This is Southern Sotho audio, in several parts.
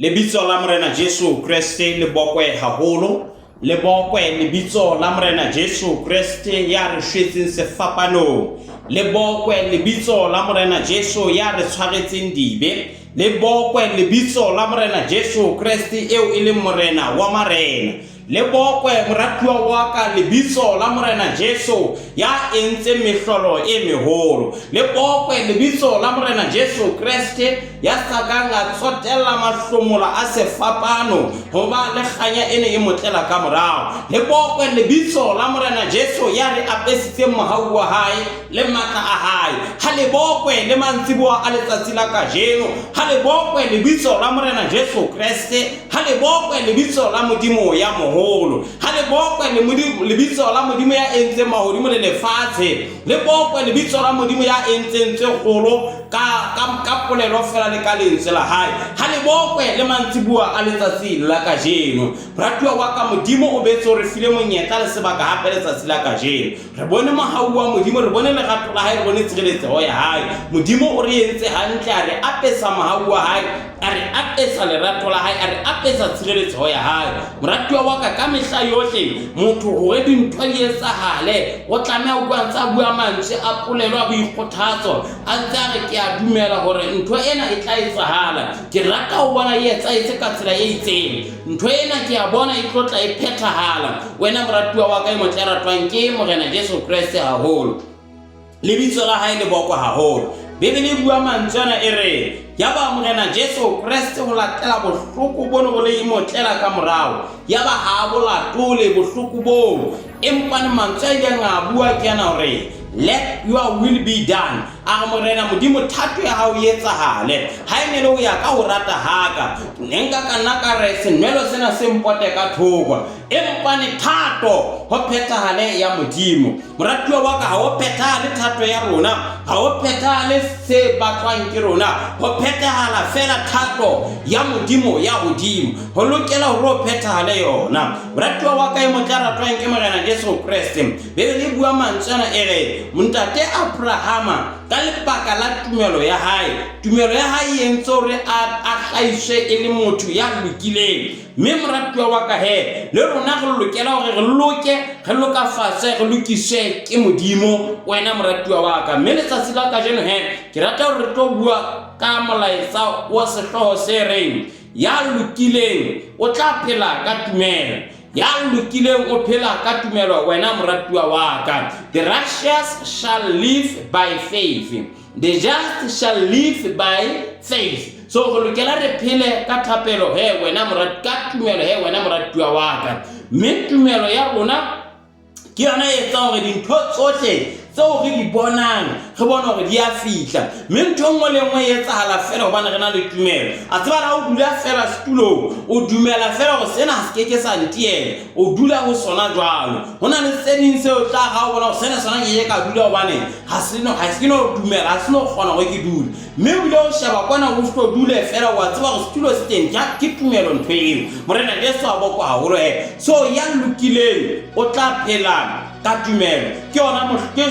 Lebitso la Morena Jesu Kreste le bokwe haholo, le bokwe lebitso la Morena Jesu Kreste ya re shwetseng sefapanong, le bokwe lebitso la Morena Jesu ya re tshwaretseng dibe, le bokwe lebitso la Morena Jesu Kreste eo e leng Morena wa marena. Le bokwe moratuwa wa ka lebitso la Morena Jesu ya entseng mehlolo e meholo. Le bokwe lebitso la Morena Jesu Kreste ya sa kang a tsotella mahlomola a sefapano hoba le kganya e ne e mo tlela ka morao. Le bokwe lebitso la Morena Jesu ya re apesitseng mohau wa hae le matla a hae. Ha le bokwe le mantsiboa a letsatsi la kajeno. Ha le bokwe lebitso la Morena Jesu Kreste. Ha le bokwe lebitso la Modimo ya moholo. Ha le bokwe lebitso la Modimo ya entseng mahodimo le lefatshe. Le bokwe lebitso la Modimo ya entseng tse kgolo ka, ka, ka polelo fela le ka lentswe la hae. Ha le bokwe le mantsiboa a letsatsi la kajeno. Moratuwa wa ka, Modimo o betse o re file monyetla le sebaka hape letsatsi la kajeno. Re bone mohau wa Modimo, re bone lerato la hae, re bone tshireletseho ya hae. Modimo o re entse hantle, a re apesa mohau wa hae, a re apesa lerato la hae, a re apesa tshireletseho ya hae. Moratuwa wa ka, ka mehla yohle motho hore dintho di etsahale, o tlameha ho bua ntse a bua mantswe a polelo a boikgothatso, a ntse a re ke a dumela hore ntho ena e tla etsahala. Ke rata ho bona e etsahetse ka tsela e itseng. Ntho ena ke a bona e tlo tla e phethahala. Wena moratuwa wa ka e motle ya ratwang ke Morena Jesu Kreste haholo. Lebitso la hae le bokwa haholo. Bibele e bua mantswe ana e re, Yaba Morena Jesu Kreste ho latela bohloko bono bo le mo tlela ka morao, yaba ha a bo latole bohloko boo. Empa ne mantswe a ileng a bua ke ana hore, Let your will be done. A re, Morena Modimo, thato ya hao e etsahale. Ha e ne le ho ya ka ho rata ha ka, ne nka ka nna ka re, Senwelo sena se mpote ka thoko. Empa ne thato ho phethahale ya Modimo. Moratuwa wa ka, ha ho phethahale thato ya rona, ha ho phethahale se batlwang ke rona, ho phethahala feela thato ya Modimo ya hodimo. Ho lokela hore ho phethahale yona. Moratuwa wa ka e motle ya ratwang ke Morena Jesu Kreste, Bibele e bua mantswe ana e re, Ntate Abrahama ka lebaka la tumelo ya hae, tumelo ya hae e entse hore a, a hlahiswe e le motho ya lokileng. Mme moratuwa wa ka he, le rona re lokela hore re loke, re lokafatswe, re lokiswe ke Modimo, wena moratuwa wa ka. Mme letsatsi la kajeno he, ke rata hore re tlo bua ka molaetsa wa sehlooho se reng, Ya lokileng o tla phela ka tumelo. Ya lokileng o phela ka tumelo, wena moratuwa wa ka. The righteous shall live by faith. The just shall live by faith. So re lokela re phele ka thapelo he wena morat ka tumelo he wena moratuwa wa ka. Mme tumelo ya rona ke yona e etsang hore dintho tsohle tseo re di bonang re bone hore di a fihla mme ntho e nngwe le nngwe e etsahala fela hobane re na le tumelo a tseba la o dula fela setulong o dumela fela hore sena ha se ke ke sa ntiela o dula ho sona jwalo ho na le tse ding tseo tla ga o bona hore sena sona ke ke ka dula hobane ha se no ha se ke no dumela ha se no kgona hore ke dule mme o bile o sheba kwana o tlo dule fela wa tseba gore setulo se teng ja ke tumelo ntho eo morena jesu a bokwa haholo he so ya lokileng o tla phela ka tumelo ke yona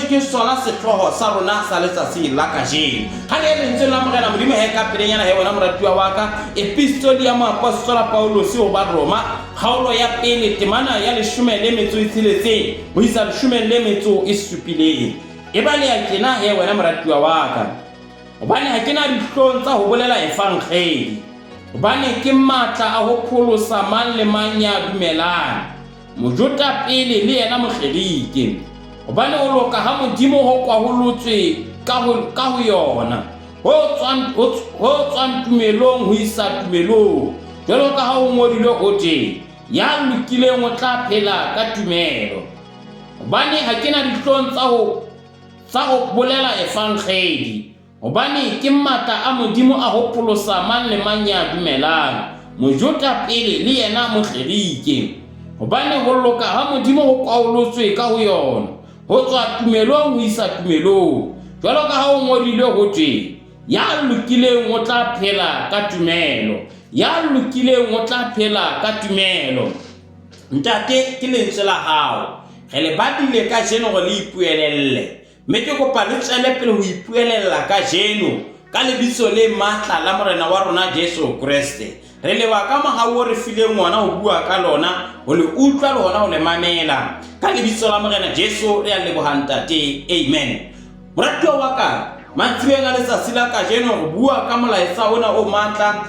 ke sona sehlooho sa rona sa letsatsi la kajeno ga le lentsweng la morena modimo he ka pelenyana he wena moratuwa wa ka epistoli ya moapostola paulosi ho ba roma kgaolo ya pele temana ya leshome le metso e tsheletseng ho isa leshome le metso e supileng e ba le ya tjena he wena moratuwa wa ka Hobane ha ke na dihlong tsa ho bolela Evangeli, hobane ke matla a ho pholosa mang le mang ya dumelang, Mojota pele le yena Mogerike. Hobane ho loka ha Modimo ho kwaholotswe ka ho, ka ho yona, ho tswang, ho, ho tswang tumelong ho isa tumelong, jwalo ka ha ho ngodilwe ho thwe, Ya lokileng o tla phela ka tumelo. Hobane ha ke na dihlong tsa ho Tsa ho bolela Evangeli, hobane ke matla a Modimo a ho pholosa mang le mang ya dumelang, Mojota pele le yena Mogerike. Hobane ho loka ha Modimo ho kwaolotswe ka ho yona, ho tswa tumelong ho isa tumelong, jwalo ka ha ho ngodilwe ho thwe, Ya lokileng o tla phela ka tumelo. Ya lokileng o tla phela ka tumelo. Ntate, ke lentswe la hao. Re le badile kajeno hore le ipuelelle. Mme ke kopa le tswele pele ho ipuelella kajeno ka lebitso le matla la Morena wa rona Jesu Kreste. Re leboha ka mohau o re fileng wona ho bua ka lona, ho le utlwa le hona ho le mamela. Ka lebitso la Morena Jesu re a leboha Ntate. Amen. Moratuwa wa ka, mantsiboyeng a letsatsi la kajeno re bua ka molaetsa ona o matla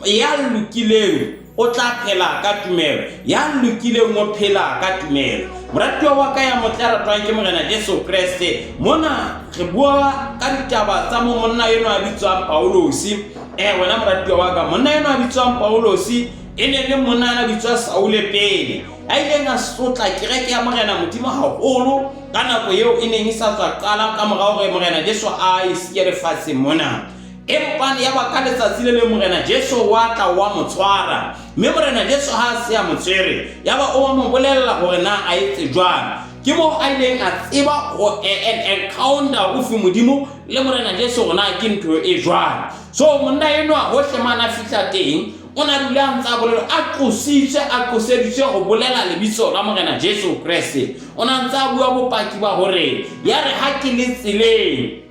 ya lokileng o tla phela ka tumelo, ya lokileng o phela ka tumelo. Moratuwa wa ka ya motle ya ratwang ke Morena Jesu Kreste, mona re bua ka ditaba tsa mo monna enwa a bitswang Paulosi. Wena moratuwa wa ka, monna enwa a bitswang Paulosi e ne le monna a bitswa Saule pele, a ileng a sotla kereke ya Morena Modimo haholo ka nako eo e neng e sa tswa qala ka mora hore Morena Jesu a e siye lefatsheng mona. Empa ya ba ka letsatsi le leng Morena Jesu wa tla wa mo tshwara, mme Morena Jesu ha a se a mo tshwere, ya ba o wa mo bolella hore na a etse jwang. Ke moo a ileng a tseba ho an encounter haufi Modimo le Morena Jesu hore na ke ntho e jwang. So monna enwa hohle mane a fihla teng, o ne a dula a ntse a bolela, a qositswe, a qoseditswe ho bolela lebitso la Morena Jesu Kreste. O ne a ntse a bua bopaki ba hore ya re ha ke le tseleng,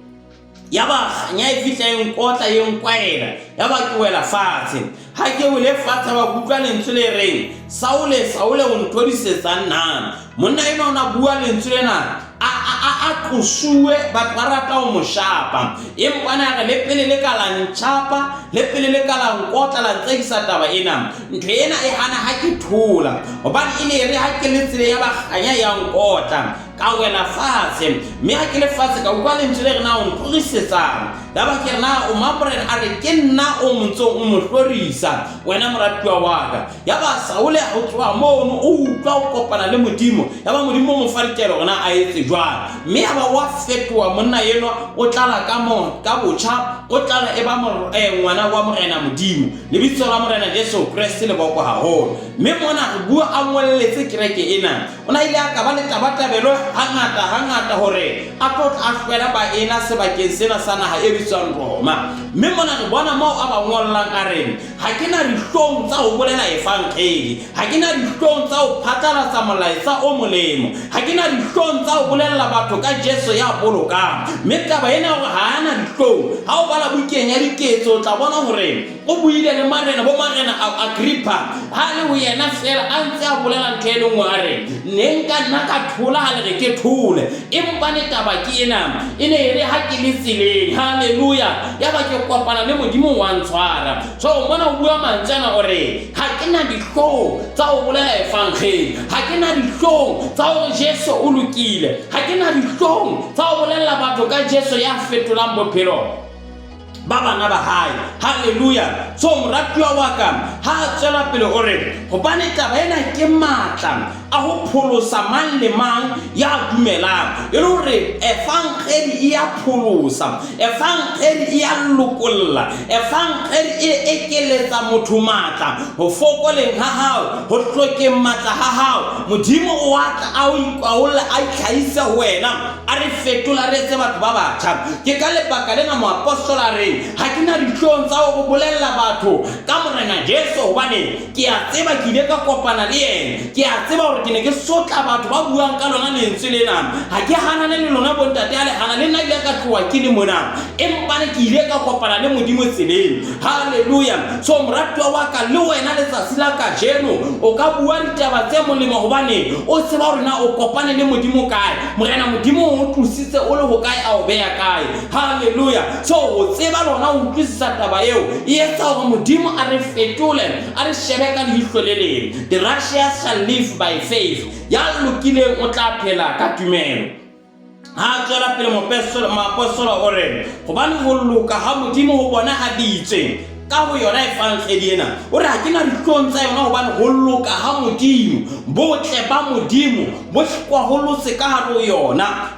ya ba kganya e fihla e nkotla e nkwaela, ya ba ke wela fatshe. Ha ke wele fatshe ba kutlwa lentswe le reng, Saule, Saule, o nthodisetsa nna? Monna enwa o ne a bua lentswe lena a qosuwe, batho ba rata ho mo shapa, empa na re le pele le ka la ntjhapa, le pele le ka la nkotla la ntsekisa taba ena, ntho ena e hana ha ke thola, hobane e ne e re ha ke le tseleng ya ba kganya ya nkotla, ka wela fatshe, mme ha ke le fatshe ka utlwa lentswe le re na o ntlhorisetsang. Ya ba ke re na o mang Morena? A re ke nna o montsong o mo hlorisa, wena moratuwa wa ka. Ya ba Saule ho tloha mono o utlwa o kopana le Modimo, ya ba Modimo o mo fa ditaelo hore na a etse jwang, mme ya ba wa fetoha monna enwa, o tlala ka mo ka botjha, o tlala e ba ngwana wa Morena Modimo. Lebitso la Morena Jesu Kreste le bokwa haholo. Mme mona re bua a ngolletse kereke ena. O ne a ile a ka ba le tabatabelo hangata hangata hore a tlo tla a hlwela baena sebakeng sena sa naha e bitswang Roma. Mme mona re bona moo a ba ngollang a re, Ha ke na dihlong tsa ho bolela evangeli, ha ke na dihlong tsa ho phatlalatsa molaetsa o molemo, ha ke na dihlong tsa ho bolella batho ka Jesu ya bolokang. Mme taba ena hore ha a na dihlong, ha o bala bukeng ya Diketso o tla bona hore o buile le marena, bo marena Agrippa, ha le ho yena feela a ntse a bolela ntho e le nngwe a re, ne nka nna ka thola ha le re ke thole, empa ne taba ke ena, e ne e re ha ke le tseleng, halleluja, ya ba ke kopana le Modimo wa ntshwara. So mona o bua mantswe ana o re, ha ke na dihlong tsa ho bolela evangeli, ha ke na dihlong tsa hore Jesu o lokile, ha ke na dihlong tsa ho bolella batho ka Jesu ya fetolang bophelo ba bana ba hae. Halleluja. So moratuwa wa ka ha a tswela pele o re, hobane taba ena ke matla a ho pholosa mang le mang ya dumelang, e le hore evangeli e ya pholosa, evangeli e ya lokolla, evangeli e ekeletsa motho matla ho fokoleng ha hao, ho hlokeng matla ha hao. Modimo o a tla a o ikwaolle, a itlhahise ho wena, a re fetola re etse batho ba batjha. Ke ka lebaka lena moapostola a reng, ha ke na dihlong tsa ho bolella batho ka Morena Jesu, hobane ke a tseba ke ile ka kopana le yena. Ke a tseba hore ke ne ke sotla batho ba buang ka lona lentswe lena. Ha ke hanane le lona bontate, ha le hana le nna ile ka tloha ke le mona, empa ne ke ile ka kopana le Modimo tseleng. Halleluja. So moratuwa wa ka, le wena letsatsi la kajeno o ka bua ditaba tse molemo, hobane o tseba hore na o kopane le Modimo kae. Morena Modimo o tlositse o le hokae, a o beha kae. Halleluja. So ho tseba lona ho utlwisisa taba eo e etsa hore Modimo a re fetole, a re shebe ka leihlo le leng. The righteous shall live by faith. Ya lokileng o tla phela ka tumelo. Ha a tswela pele moapostola o re, hobane ho loka ha Modimo ho bonahaditswe ka ho yona evangeli ena. O re ha ke na dihlong tsa yona, hobane ho loka ha Modimo, botle ba Modimo bo kwaholotse ka hare ho yona.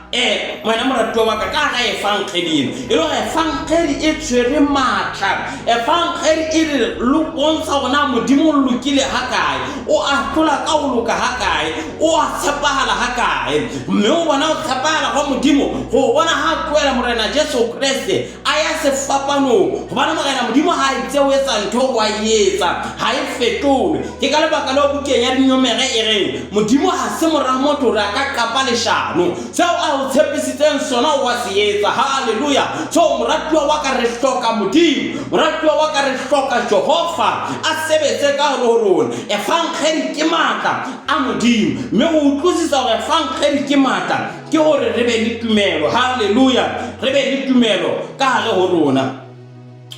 Wena moratuwa wa ka, ka hara evangeli ena, e le hore evangeli e tshwere matla, evangeli e re bontsha hore na Modimo o lokile hakae, o ahlola ka ho loka hakae, o a tshepahala hakae. Mme o bona ho tshepahala hwa Modimo, ho bona ha tlohela Morena Jesu Kreste a ya sefapanong, hobane Morena Modimo ha a itse o etsa ntho, o a e etsa, ha e fetolwe. Ke ka lebaka leo bukeng ya Dinomere e reng, Modimo ha se mora motho hore a ka qapa leshano. Seo a o tshepisitseng sona o wa se etsa. Halleluja. So moratuwa wa ka, re hloka Modimo. Moratuwa wa ka, re hloka Jehova a sebetse ka hare ho rona. Efankgedi ke matla a Modimo, mme ho utlwisisa hore efankgedi ke matla ke hore re be le tumelo. Halleluja. Re be le tumelo ka hare ho rona,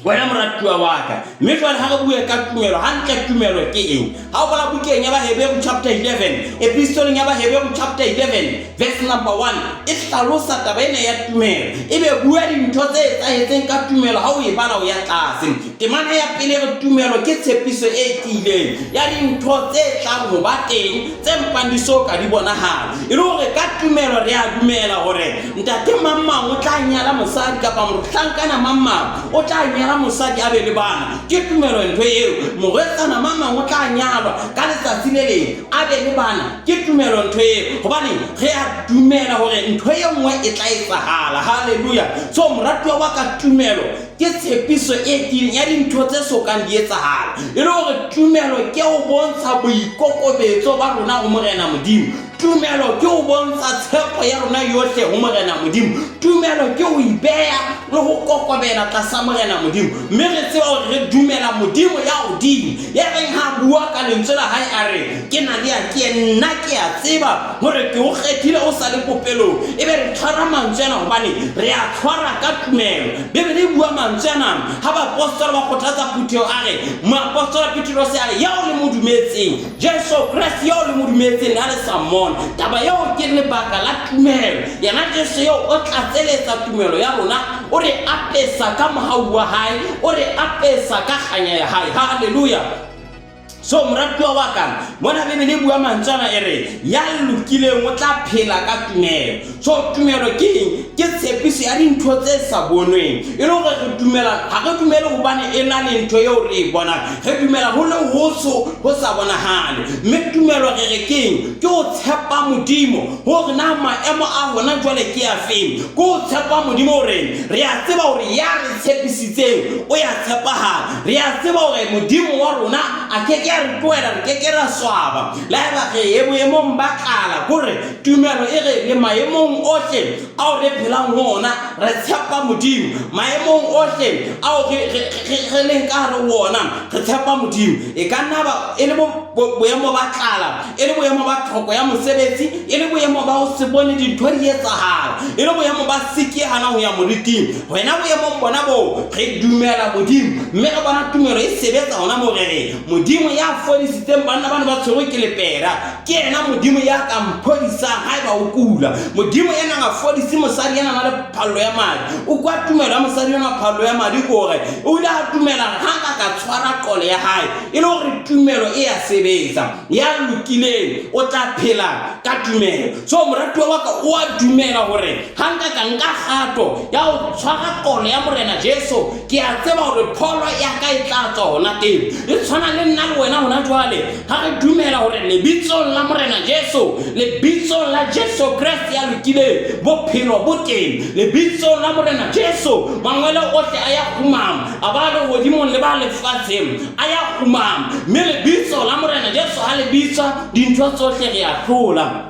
wena moratuwa wa ka. Mme jwale ha re bue ka tumelo hantle. Tumelo ke eng? Ha o bala bukeng ya Baheberu chapter 11, epistoleng ya Baheberu chapter 11 verse number 1, e hlalosa taba ena ya tumelo, e be bua dintho tse etsahetseng ka tumelo. Ha o e bala o ya tlase, temana ya pele re tumelo ke tshepiso e tiileng ya dintho tse tlang ho ba teng, tse mpang di so ka di bonahala. E le hore ka tumelo re a dumela hore ntate mang mang o tla nyala mosadi, kapa mohlankana mang mang o tla nyala mosadi a be le bana. Ke tumelo ntho eo. Morwetsana mang mang o tla nyalwa ka letsatsi le leng, a be le bana. Ke tumelo ntho eo, hobane re a dumela hore ntho e nngwe e tla etsahala. Halleluja. So moratuwa wa ka, tumelo ke tshepiso e tiileng ya dintho tse sokang di etsahala. E le hore tumelo ke ho bontsha boikokobetso ba rona ho Morena Modimo. Tumelo ke ho bontsha tshepo ya rona yohle ho Morena Modimo. Tumelo ke ho ibeha le ho kokobela tlasa Morena Modimo, mme re tseba hore re dumela Modimo ya hodimo, ya reng ha bua ka lentswe la hae a re, "Ke na le ya ke nna, ke a tseba hore ke o kgethile o sa le popelong." Ebe re tshwara mantswe ana hobane re a tshwara ka tumelo. Bibele e bua mantswe ana ha baapostola ba kgothatsa phutheho. A re, moapostola Petrose a re, "Yao le mo dumetseng, Jesu Kreste eo le mo dumetseng ha le sa mmona." Taba eo ke lebaka la tumelo. Yena Jesu eo o tlatseletsa tumelo ya rona, o re apesa ka mohau wa hae, o re apesa ka kganya ya hae. Halleluja. So moratuwa wa ka, mona Bibele e bua mantswe ana, e re ya lokileng o tla phela ka tumelo. So tumelo ke eng? Ke tshepiso ya dintho tse sa bonweng. E le hore re dumela, ha re dumele hobane e na le ntho eo re e bonang, re dumela ho le hoso ho sa bonahale. Mme tumelo re re ke eng? Ke ho tshepa Modimo hore na maemo a hona jwale ke a feng. Ke ho tshepa Modimo hore re a tseba hore ya re tshepisitseng o ya tshepahala. Re a tseba hore Modimo wa rona a ke ke a re tlohela, re ke ke ra swaba le haeba re ye boemong ba tlala. Kore tumelo e re le maemong ohle ao re phelang ho ona, re tshepa Modimo. Maemong ohle ao re leng ka hare ho ona, re tshepa Modimo. E ka nna ba e le boemo ba tlala, e le boemo ba tlhoko ya mosebetsi, e le boemo ba ho se bone dintho di etsahala, e le boemo ba seke hana ho ya moriting, wena boemong bona boo re dumela Modimo, mme re bona tumelo e sebetsa hona moo. Re re Modimo ya fodisitseng banna bano ba tshwerwe ke lepera ke yena Modimo ya ka mphodisang haeba o kula. Modimo ya nang a fodise mosadi ya nang le phallo ya madi, o kwa tumelo ya mosadi yona phallo ya madi, ke hore o ile a dumela ha nka ka tshwara qolo ya hae. E le hore tumelo e ya sebetsa. Ya lokileng o tla phela ka tumelo. So moratuwa wa ka, o a dumela hore ha nka ka nka kgato ya ho tshwara qolo ya Morena Jesu, ke a tseba hore pholo ya ka e tla tswa hona teng. E tshwana le nna le wena hona jwale ha re dumela hore lebitsong la Morena Jesu, lebitsong la Jesu Kreste ya lokileng, bophelo bo teng. Lebitsong la Morena Jesu mangwele ohle a ya kgumama, a ba lehodimong le ba lefatsheng a ya kgumama. Mme lebitso la Morena Jesu ha le bitswa, dintho tsohle re a hlola.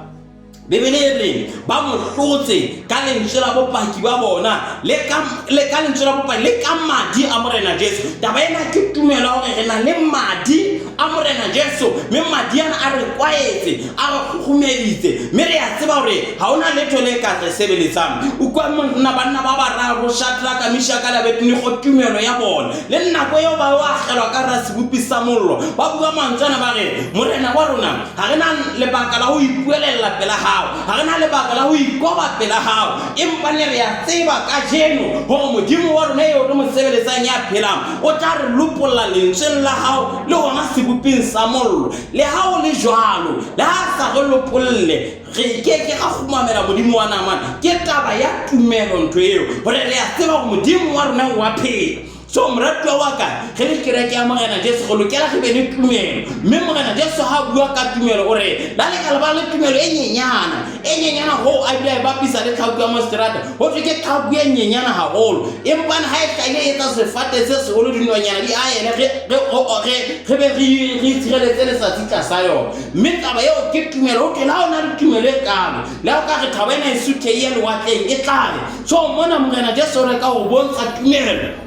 Bibele e re ba mo hlotse ka lentswe la bopaki ba bona, le ka lentswe la bopaki le ka madi a Morena Jesu. Taba ena ke tumelo ya hore re na le madi a Morena Jesu, mme madi ana a re kwaetse, a re kgukgumeditse, mme re a tseba hore ha hona letho le ka re sebeletsang. O kwa monna banna ba bararo, Shadraka, Meshaka le Abednego, tumelo ya bona le nako eo ba o akgelwa ka hara sebopi sa mollo, ba bua mantswe ana, ba re, "Morena wa rona, ha re na lebaka la ho ipuelella pela hao, ha re na lebaka la ho ikoba pela hao, empa ne re a tseba kajeno hore Modimo wa rona eo re mo sebeletsang ya phelang o tla re lopolla lentsweng la hao le hona seboping sa mollo. Le ha o le jwalo, le ha a sa re lopolle, re ke ke ra kgumamela modimo wa namane." Ke taba ya tumelo ntho eo, hore re a tseba hore Modimo wa rona wa phela. So moratuwa wa ka, re le kereke ya Morena Jesu re lokela re be le tumelo, mme Morena Jesu ha a bua ka tumelo o re la le ka le ba le tumelo e nyenyana e nyenyana hoo a bile a e bapisa le tlhaku ya moseterata, ho thwe ke tlhaku e nyenyana haholo, empane ha e hlahile e etsa sefate se seholo, dinonyana di aele re be re itshireletse letsatsi tlasa yona. Mme taba eo ke tumelo. Ho thwe le ha o na le tumelo e kalo, le ha o ka re thaba ena e suthe e ye lewatleng, e tlale. So mona Morena Jesu o re ka ho bontsha tumelo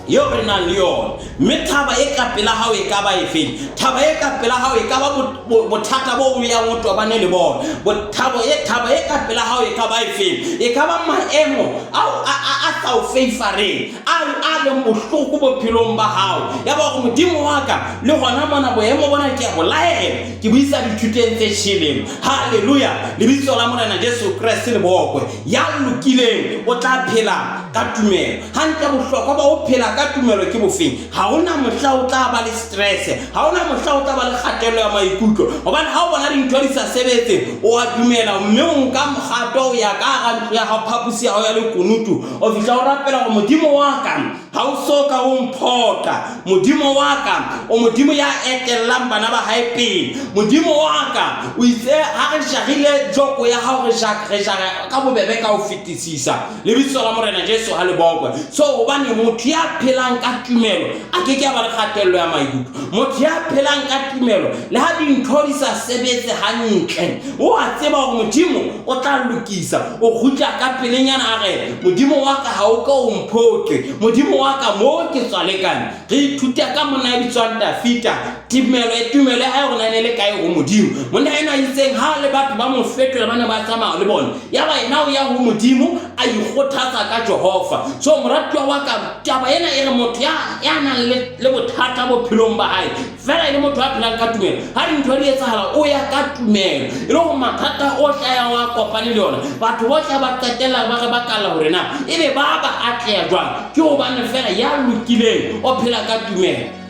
eo re nang le yona. Mme thaba e ka pela hao e ka ba efeng? Thaba e ka pela hao e ka ba bothata bo o yang o tobane le bona. Thaba e ka pela hao e ka ba efeng? E ka ba maemo ao a sa o feifareng, a leng bohloko bophelong ba hao. Ya ba hore Modimo wa ka, le hona mona boemo bona ke a bo laela, ke bo isa dithuteng tse tjheleng. Haleluya! Lebitso la Morena Jesu Kreste le bokwe. Ya lokileng o tla phela ka tumelo. Hantle bohlokwa ba ho phela ka tumelo ke bofeng? Ha hona mohla o tla ba le stress, ha hona mohla o tla ba le kgatello ya maikutlo, hobane ha o bona dintho di sa sebetse, o a dumela mme o nka mogato, o ya ka hara ntlo ya hao, phaposi ya hao ya lekunutu, o fihla o rapela gore Modimo wa ka ha o so ka o mphoqa, Modimo wa ka o Modimo ya etellang bana ba hae pele, Modimo wa ka o itse ha re jarile joko ya hao re jara ka bobebe ka ho fetisisa. Lebitso la Morena Jesu ha le bokwe. So hobane motho ya phelang ka tumelo a ke ke a ba le kgatello ya maikutlo. Motho ya phelang ka tumelo le ha dintho di sa sebetse hantle, o a tseba hore Modimo o tla lokisa. O kgutla ka pelenyana a re, Modimo wa ka ha o ka o mphoqe, Modimo wa ka mo ke tswa lekane. Re ithuta ka monna ya bitswang Dafita, tumelo ya hae hore na e ne le kae ho Modimo. Monna enwa itseng ha le batho ba mo fetola ba ne ba tsamaya le bona, ya ba yena o ya ho Modimo a ikgothatsa ka Jehova. So moratuwa wa ka, taba ena e re motho ya nang le bothata bophelong ba hae, fela e le motho a phelang ka tumelo, ha dintho di etsahala o ya ka tumelo, e le hore mathata ohle a yang a kopane le yona, batho bohle ba qetella ba re ba kalla hore na ebe ba ba atleha jwang, ke hobane fela ya lokileng o phela ka tumelo.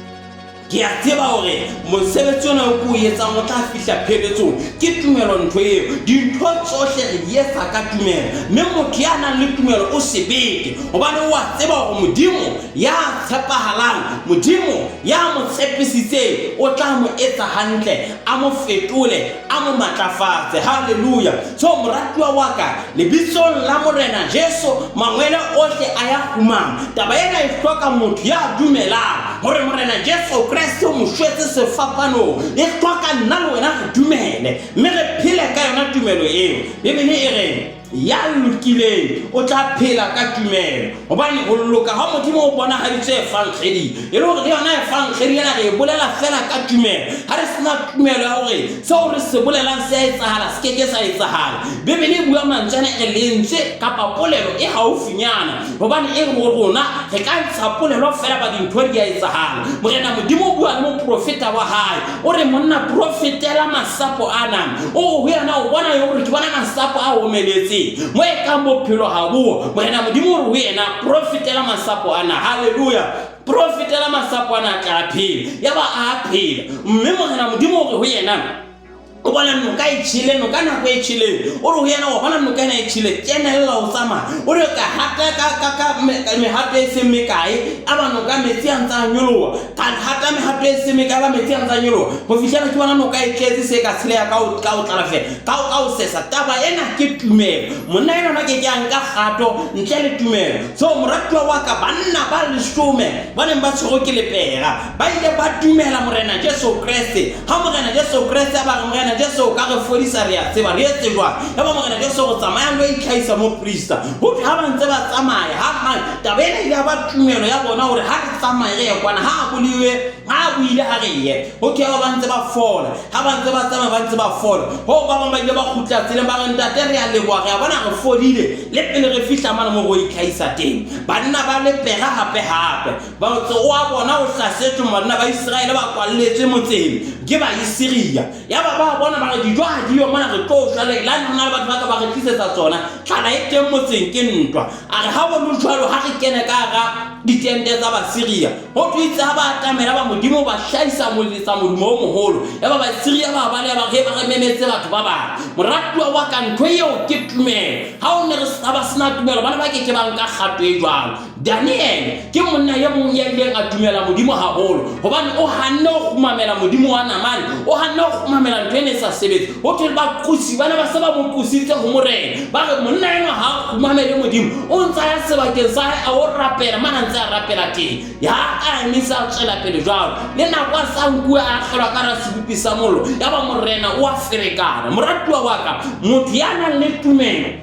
Ke a tseba hore mosebetsi ona o ke o etsang o tla fihla pheletsong, ke tumelo ntho eo. Dintho tsohle re di etsa ka tumelo, mme motho ya nang le tumelo o sebete, hobane o a tseba hore Modimo ya tshepahalang, Modimo ya mo tshepisitseng, o tla mo etsa hantle, a mo fetole, a mo matlafatse. Haleluya! So moratuwa wa ka, lebitsong la Morena Jesu, mangwele ohle a ya kgumama. Taba ena e hloka motho ya dumelang hore Morena Jesu Kreste o mo shwetse sefapanong. E hloka nna le wena re dumele, mme re phele ka yona tumelo eo. Bibele e re, Ya lokileng o tla phela ka tumelo, hobane ho loka ha Modimo ho bonahaditswe evangeding, e le hore le yona evangedi ena re e bolela feela ka tumelo. Ha re sena tumelo ya hore seo re se bolelang se a etsahala, se ke ke sa etsahala. Bibele e bua mantswe ana e re lentswe kapa polelo e haufinyana, hobane e ho rona re ka ntsha polelo feela ba dintho di a etsahala. Morena Modimo o bua le moprofeta wa hae, o re, Monna, profetela masapo ana. O re ho yena, O bona eng? O re, Ke bona masapo a omeletseng, mo e kang bophelo ha bo. Morena Modimo o re ho yena, Profetela masapo ana. Haleluya! Profetela masapo ana a tla a phela. Yaba a phela. Mme Morena Modimo o re ho yena, O bona noka e tjhele, noka nako e tjheleng. O re ho yena, Wa bona noka ena e tjhele, kenella o tsamaya. O re, Ka hata ka mehato e seng mekae, a ba noka metsi a ntse a nyoloha. Ka hata mehato e seng mekae, ba metsi a ntse a nyoloha, ho fihlela ke bona noka e tletse se ka tsheleha ka ho tlala feela, ka ho sesa. Taba ena ke tumelo. Monna enwa a ke ke a nka kgato ntle le tumelo. So moratuwa wa ka, banna ba leshome ba neng ba tshwerwe ke lepera, ba ile ba dumela Morena Jesu Kreste. Ha Morena Jesu Kreste a ba re, Morena Jesu, o ka re fodisa, re a tseba, re etse jwang? Yaba Morena Jesu o re, Tsamayang lo itlhahisa mo prista. Ho thwe ha ba ntse ba tsamaya, ha hang, taba ena ile ya ba tumelo ya bona hore ha re tsamaye re ye kwana, ha a boliwe, ha a buile ha re ye. Ho thwe yaba ba ntse ba fola, ha ba ntse ba tsamaya ba ntse ba fola. Hoo ba bang ba ile ba kgutla tseleng ba re, Ntate, re a leboha, re a bona re fodile le pele re fihla mane moo re itlhahisa teng. Banna ba lepera hape hape. Motse oa bona o hlasetswe, banna ba Iseraele ba kwalletswe motseng ke Baasiria. Yaba ba bona ba re, Dijo ha di yo mona, re tlo shwa. Le lane ho na le batho ba ka ba re tlisetsa tsona. Tlala e teng motseng, ke ntwa. A re, Ha ho le jwalo, ha re kene ka hara ditente tsa Basiria. Ho thwe itse ha ba atamela ba Modimo, ba hlahisa moletsa modumo o moholo. Yaba Basiria ba baleha, ba re, Ba re memetse batho ba bang. Moratuwa wa ka, ntho eo ke tumelo. Ha o ne re, ha ba sena tumelo, ba ne ba ke ke ba nka kgato e jwalo. Daniele ke monna e mong ya ileng a dumela Modimo haholo, hobane o hanne ho kgumamela modimo wa namane, o hanne ho kgumamela ntho e ne e sa sebetse. Ho thwe baqosi ba ne ba se ba mo qositse ho morena, ba re monna enwa ha a kgumamele modimo, o ntse a ya sebakeng sa hae a o rapela mane a ntse a rapela teng. Ya a emisa a tswela pele jwalo, le nako a sa nkuwe a akgelwa ka hara sebopi sa mollo, yaba morena o a ferekana. Moratuwa wa ka, motho ya nang le tumelo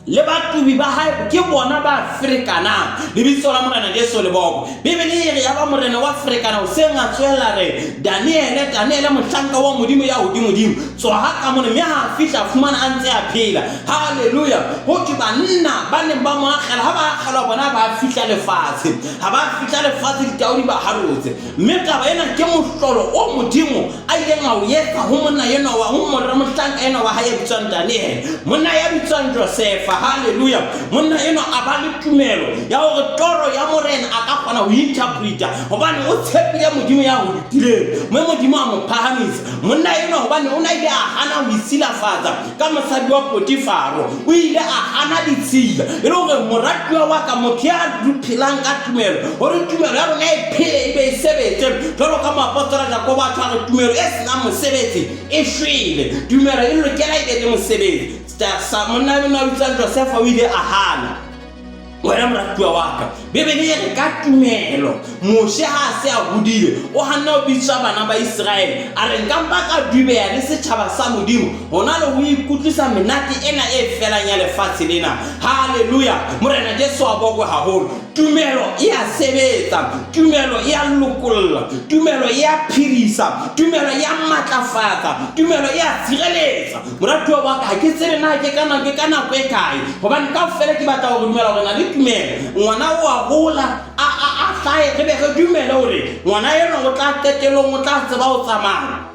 le batubi ba hae ke bona ba ferekanang. Lebitso la Morena Jesu le bokwe. Bibele e re ya ba morena wa ferekana hoseng a tswella re, Daniele, Daniele mohlanka wa Modimo ya hodimodimo, tswaha ka mona. Mme ha a fihla a fumana a ntse a phela. Haleluya! Ho thwe banna ba neng ba mo akgela, ha ba akgelwa bona ba fihla lefatshe. Ha ba fihla lefatshe ditau di ba harotse. Mme taba ena ke mohlolo o Modimo a ileng a o etsa ho monna enwa wa, ho mora mohlanka enwa wa hae ya bitswang Daniele, monna ya bitswang Josefa. Haleluya! Monna enwa a ba le tumelo ya hore toro ya morena a ka kgona ho interpreta, hobane o tshepile Modimo ya ho lokileng, mme Modimo a mo phahamisa. Monna enwa, hobane o ne a ile a hana ho isilafatsa ka mosadi wa Potifaro, o ile a hana ditshila, e le hore moratuwa wa ka, motho ya phelang ka tumelo, hore tumelo ya rona e phele e be e sebetse, jwalo ka moapostola Jakobo a tjho, a re tumelo e senang mosebetsi e shwele. Tumelo e lokela e be le mosebetsi. Monna enwa a bitswang Josefa o ile a hana. Wena moratuwa wa ka, Bibele e re ka tumelo Moshe ha a se a hodile o hanne ho bitswa bana ba Iseraele, a re nka mpa ka dubeha le setjhaba sa Modimo hona le ho ikutlwisa menate ena e felang ya lefatshe lena. Haleluya! Morena Jesu a bokwe haholo. Tumelo e a sebetsa, tumelo e a lokolla, tumelo e a phedisa, tumelo e a matlafatsa, tumelo e a tshireletsa. Moratuwa wa ka, ha ke tsebe na ke ka nako, ke ka nako e kae, hobane kaofela ke batla hore dumela hore na le tumelo. Ngwana o a hola, a, a, a hlahe, re be re dumele hore ngwana enwa o tla qetellong o tla tseba ho tsamaya.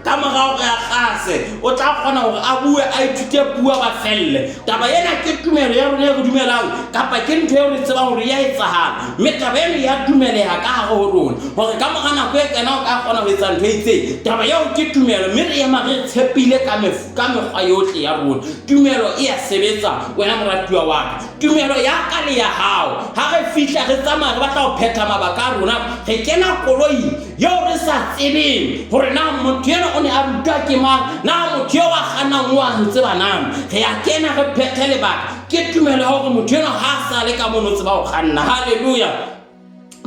Ka mora hore a kgase, o tla kgona hore a bue, a ithute puo, a ba felle. Taba ena ke tumelo ya rona e re dumelang, kapa ke ntho eo re tsebang hore ya etsahala. Mme taba eno ya dumeleha ka hare ho rona, hore ka mora nako e kana o ka kgona ho etsa ntho e itseng. Taba eo ke tumelo, mme re ema re tshepile ka ka mekgwa yohle ya rona. Tumelo e a sebetsa, wena moratuwa wa ka. Tumelo ya ka le ya hao. Ha re fihla re tsamaya re batla ho phetha mabaka a rona, re kena koloing eo re sa tsebeng hore na motho ena o ne a rutwa ke mang, na motho eo a kgannang o a re tseba na. Re a kena re phethe lebaka. Ke tumelo ya hore motho enwa ha a sa le ka mono o tseba ho kganna. Haleluya!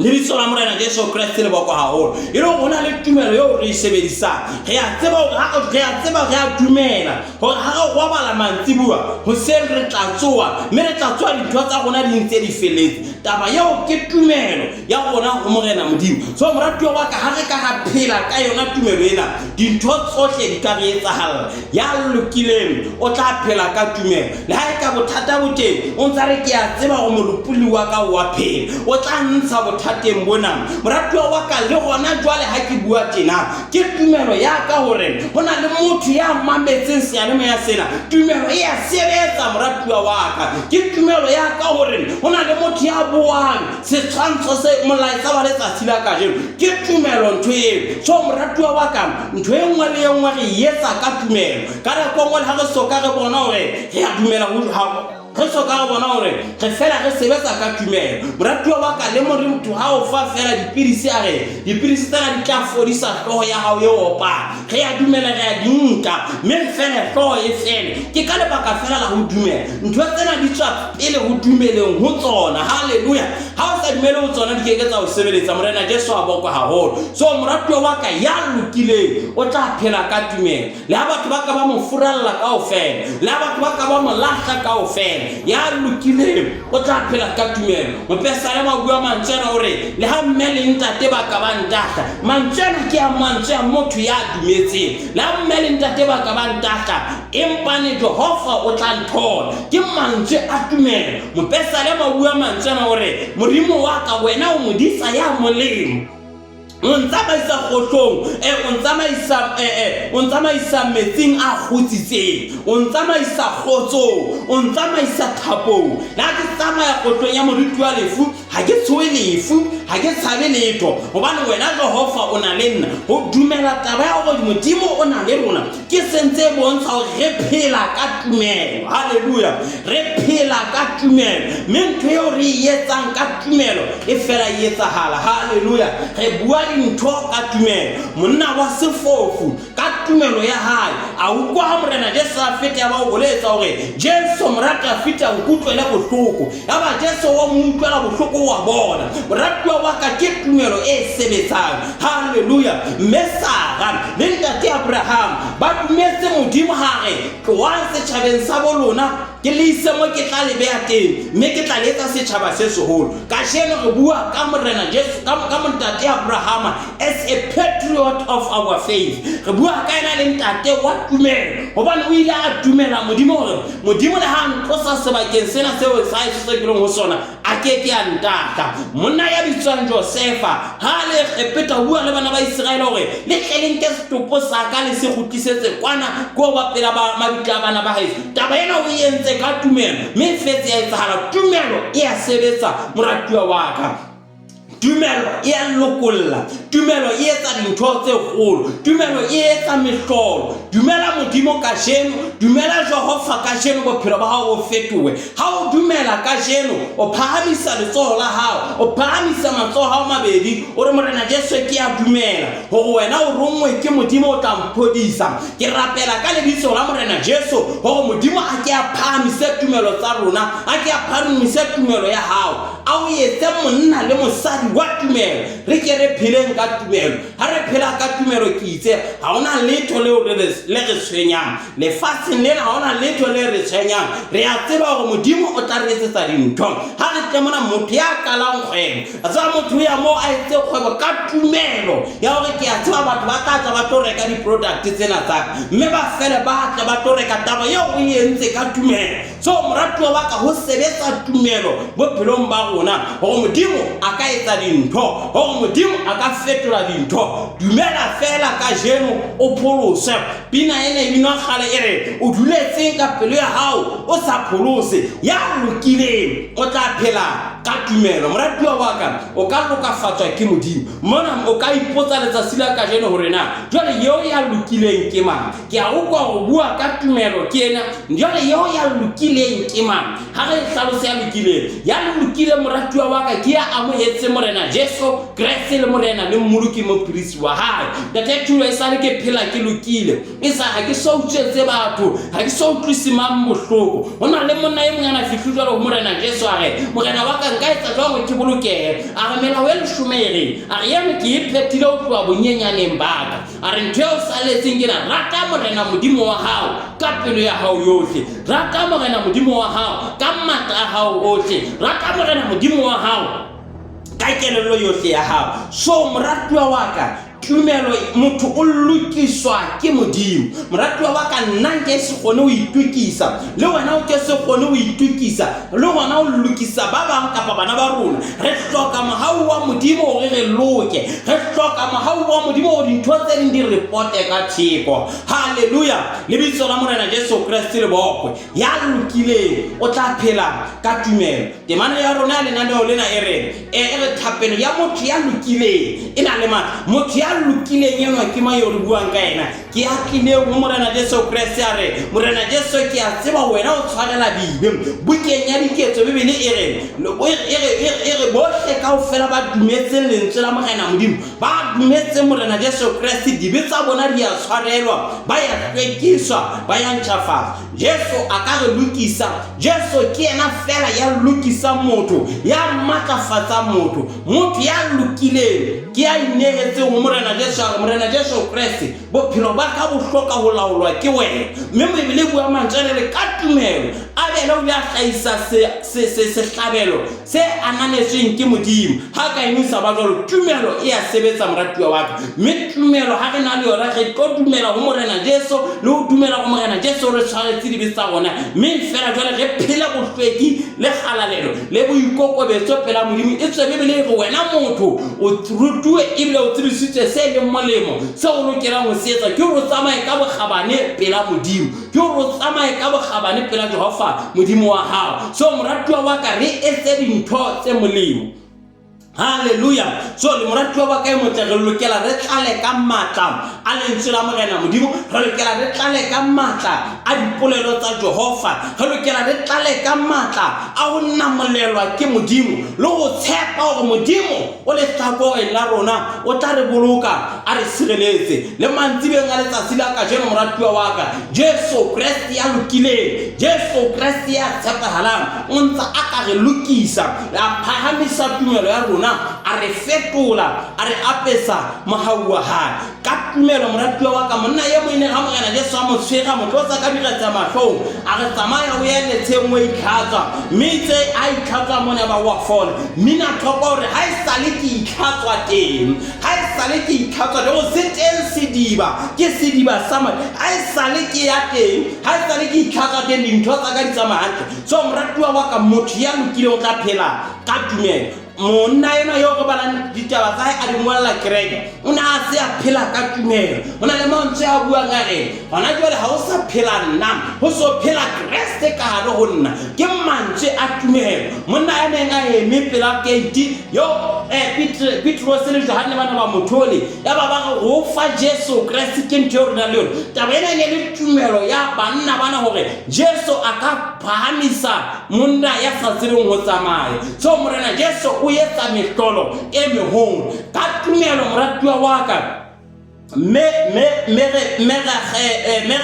Lebitso la Morena Jesu Kreste le bokwa haholo. E le hore ho na le tumelo eo re e sebedisang. Re a tseba hore ha re a tseba, re a dumela hore ha re robala mantsibuwa, hoseng re tla tsoha, mme re tla tsoha dintho tsa rona di ntse di feletse. Taba eo ke tumelo ya rona ho Morena Modimo. So moratuwa wa ka, ha re ka ra phela ka yona tumelo ena, dintho tsohle di ka re etsahalla. Ya lokileng o tla phela ka tumelo. Le ha e ka bothata bo teng, o ntsa re ke a tseba hore molopolli wa ka o a phela, o tla ntsha bothateng bona. Moratuwa wa ka, le hona jwale ha ke bua tjena, ke tumelo ya ka hore ho na le motho ya mametseng seyalemoya sena. Tumelo e a sebetsa, moratuwa wa ka. Ke tumelo ya ka hore ho na le motho ya boang setshwantsho se molaetsa wa letsatsi la kajeno. Ke tumelo ntho eo. So moratuwa wa ka, ntho e nngwe le e nngwe re e etsa ka tumelo. Ka nako e nngwe le ha re soka re bona hore re a dumela ho, ha, re soka re bona hore re fela re sebetsa ka tumelo. Moratuwa wa ka, le more motho ha o fa fela dipidisi a re dipidisi tsena di tla fodisa hlooho ya hao e opang, re a dumela, re a di nka, mme re fele hlooho e fele. Ke ka lebaka fela la ho dumela. Ntho tsena di tswa pele ho dumeleng ho tsona. Haleluya! Ha o sa dumele ho tsona, di ke ke tsa o sebeletsa. Morena Jesu a bokwe haholo. So moratuwa wa ka ya lokileng o tla phela ka tumelo. Le ha batho ba ka ba mo furalla kaofela, le ha batho ba ka ba mo lahla kaofela, ya lokileng o tla phela ka tumelo. Mopesalema o bua mantswe ana o re, le ha mme le ntate ba ka ba ntahla. Mantswe ana ke a mantswe a motho ya dumetseng. Le ha mme le ntate ba ka ba ntahla, empane Jehova o tla nthola. Ke mantswe a tumelo. Mopesalema o bua mantswe ana o re, Modimo wa ka, wena o modisa ya molemo. O ntsamaisa kgohlong, o ntsamaisa, o ntsamaisa metsing a kgutsitseng, o ntsamaisa kgotsong, o ntsamaisa thapong. Le ha ke tsamaya kgohlong ya moriti wa lefu, ha ke tshohe lefu, ha ke tshabe letho, hobane wena Jehova o na le nna. Ho dumela taba ya hore Modimo o na le rona ke se ntse e bontsha hore re phela ka tumelo. Haleluya! Re phela ka tumelo, mme ntho eo re e etsang ka tumelo e fela e etsahala. Haleluya! Re bua dintho ka tumelo. Monna wa sefofu ka tumelo ya hae a utlwa ha Morena Jesu a feta, ya ba o boletsa hore Jesu mora Dafida, nkutlwele bohloko. Ya ba Jesu wa mo utlwela bohloko, wa bona. Moratuwa wa ka, ke tumelo e sebetsang. Haleluya! Mme Sara le ntate Abraham ba dumetse Modimo ha re, Tlohang setjhabeng sa bo lona, ke le ise mo ke tla le beha teng, mme ke tla le etsa setjhaba se seholo. Kajeno re bua ka Morena Jesu, ka montate Abrahama as a patriot of our faith. Re bua ka yena le ntate wa tumelo, hobane o ile a dumela Modimo hore Modimo le ha a ntlosa sebakeng sena seo sa heso se ke leng ho sona, a ke ke a ntahla. Monna ya bitswang Josefa, ha a le Egepeta, o bua le bana ba Iseraele hore le tle le nke setopo sa ka le se kgutlisetse kwana ko ba pela ba mabitla a bana ba heso. Taba ena o e entse ka tumelo, mme e fetse ya etsahala. Tumelo e a sebetsa, moratuwa wa ka. Tumelo e a lokolla. Tumelo e etsa dintho tse kgolo. Tumelo e etsa mehlolo. Dumela Modimo kajeno, dumela Jehova kajeno, bophelo ba hao bo fetohe. Ha o dumela kajeno, o phahamisa letsoho la hao, o phahamisa matsoho a hao mabedi, o re, Morena Jesu, ke a dumela hore wena o ronngwe ke Modimo o tla mphodisa. Ke rapela ka lebitso la Morena Jesu hore Modimo a ke a phahamise tumelo tsa rona, a ke a phahamise tumelo ya hao, a o etse monna le mosadi wa tumelo. Re ke re pheleng ka tumelo. Ha re phela ka tumelo, ke itse ha hona letho leo le re tshwenyang lefatsheng lena, ha hona letho le re tshwenyang. Re a tseba hore Modimo o tla re etsetsa dintho. Ha re tle mona, motho ya qalang kgwebo, a tseba motho ya moo a etse kgwebo ka tumelo ya hore ke a tseba batho ba tla tla ba tlo reka di-product tsena tsa ka, mme ba fele ba tle ba tlo reka. Taba eo o e entse ka tumelo. So moratuwa wa ka, ho sebetsa tumelo bophelong ba rona hore Modimo a ka etsa dintho, hore Modimo a ka fetola dintho. Dumela feela kajeno o pholoswe. Pina ena e binwa kgale e re, o duletseng ka pelo ya hao o sa pholose? Ya lokileng o tla phela ka tumelo. Moratuwa wa ka, o ka lokafatswa ke Modimo. Mona o ka ipotsa letsatsi la kajeno hore na jwale eo ya lokileng ke mang? Ke a utlwa ho bua ka tumelo ke ena. Jwale eo ya lokileng ke mang? Ha re hlalose ya lokileng. Ya lokileng moratuwa wa ka ke ya amohetse Morena Jesu Kreste le Morena le Mmoloki Mophilisi wa hae. Ntate Thulo, esale ke phela ke lokile. E sa ha ke so utswetse batho, ha ke so utlwise mang bohloko. Ho na le monna e mong a na fihli jwalo ho Morena Jesu a re, Morena wa ka nka etsa jwang hore ke bolokehe? A re melao e leshome e reng? A re eno ke e phethile ho tloha bonyenyaneng ba ka. A re ntho e o saletseng ke na, rata Morena Modimo wa hao ka pelo ya hao yohle, rata Morena Modimo wa hao ka matla a hao ohle, rata Morena Modimo wa hao ka kelello yohle ya hao. So moratuwa wa ka, tumelo motho o lokiswa ke Modimo. Moratuwa wa ka, nna nke se kgone ho itokisa, le wena o ke se kgone ho itokisa, le gona ho lokisa ba bang kapa bana ba rona. Re hloka mohau wa Modimo hore re loke. Re hloka mohau wa Modimo hore dintho tse ding di re pote ka theko. Haleluya! Lebitso la Morena Jesu Kreste le bokwe. Ya lokileng o tla phela ka tumelo. Temana ya rona ya lenaneo lena e re, e re thapelo ya motho ya lokileng e na le matla. Motho ya lokileng enwa ke mang eo re buang ka yena? Ke ya tlileng ho Morena Jesu Kreste a re, Morena Jesu, ke a tseba wena o tshwarela dibe. Bukeng ya Diketso Bibele e re, e re bohle kaofela ba dumetseng lentswe la Morena Modimo, ba dumetseng Morena Jesu Kreste, dibe tsa bona di a tshwarelwa, ba ya hlwekiswa, ba ya ntjhafatswa. Jesu a ka re lokisa. Jesu ke yena feela ya lokisang motho, ya matlafatsang motho. Motho ya lokileng ke ya inehetseng ho Morena Jesu, a re, Morena Jesu Kreste, bophelo ba ka bo hloka ho laolwa ke wena. Mme Bibele e bua mantswe a re ka tumelo. Abele o ile a hlahisa sehlabelo se ananetsweng ke Modimo. Ha Kaine o sa ba jwalo, tumelo e a sebetsa, moratuwa wa ka. Mme tumelo, ha re na le yona, re tlo dumela ho Morena Jesu le ho dumela ho Morena Jesu o re tshwaretse dibe tsa rona. Mme feela jwale re phele bohlweki le kgalalelo le boikokobetso pela Modimo. Etswe Bibele e re wena motho o rutuwe ebile o tsebisitswe se leng molemo, seo o lokelang ho se etsa ke hore o tsamaye ka bokgabane pela Modimo. Ke hore o tsamaye ka bokgabane pela Jehova Modimo wa hao. So moratuwa wa ka, re etse dintho tse molemo. Hallelujah. So le moratuwa wa ka e motle, re lokela re tlale ka matla a lentswe la Morena Modimo, re lokela re tlale ka matla a dipolelo tsa Jehova, re lokela re tlale ka matla a ho namolelwa ke Modimo le ho tshepa hore Modimo o lehlakoreng la rona, o tla re boloka a re sireletse. Le mantsibeng a letsatsi la kajeno, moratuwa wa ka, Jesu Kreste ya lokileng, Jesu Kreste ya tshepahalang, o ntse a ka re lokisa, a phahamisa tumelo ya rona, a re fetola, a re apesa mohau wa hae. Ka tumelo, moratuwa wa ka, monna e mong e neng ha Morena Jesu a mo tshwere, a mo tlotsa ka diretsa mahlong, a re, Tsamaya o ye letsheng o itlhatswa. Mme itse a itlhatswa mona ba wa fola. Mmina thoko hore ha e sale ke itlhatswa teng, ha e sale ke itlhatswa teng, se teng sediba, ke sediba sa madi. Ha e sale ke ya teng, ha e sale ke itlhatswa teng, dintho tsa ka di tsamaya hantle. So moratuwa wa ka, motho ya lokileng o tla phela ka tumelo. Monna enwa eo re balang ditaba tsa hae a di ngolla kereke, o ne a se a phela ka tumelo. Ho na le mantswe a buang a re, hona jwale ha o sa phela nna, ho so phela Kreste ka hare ho nna. Ke mantswe a tumelo. Monna ya neng a eme pela keiti yo Petrose le Johanne ba ne ba mo thole, yaba ba re ho fa Jesu Kreste ke ntho eo re nang le yona. Taba ena e ne le tumelo ya banna bana hore Jesu a ka phahamisa monna ya sa tsebeng ho tsamaya. So Morena Jesu o etsa mehlolo e meholo ka tumelo, moratuwa wa ka. Mme mme mme re mme re mme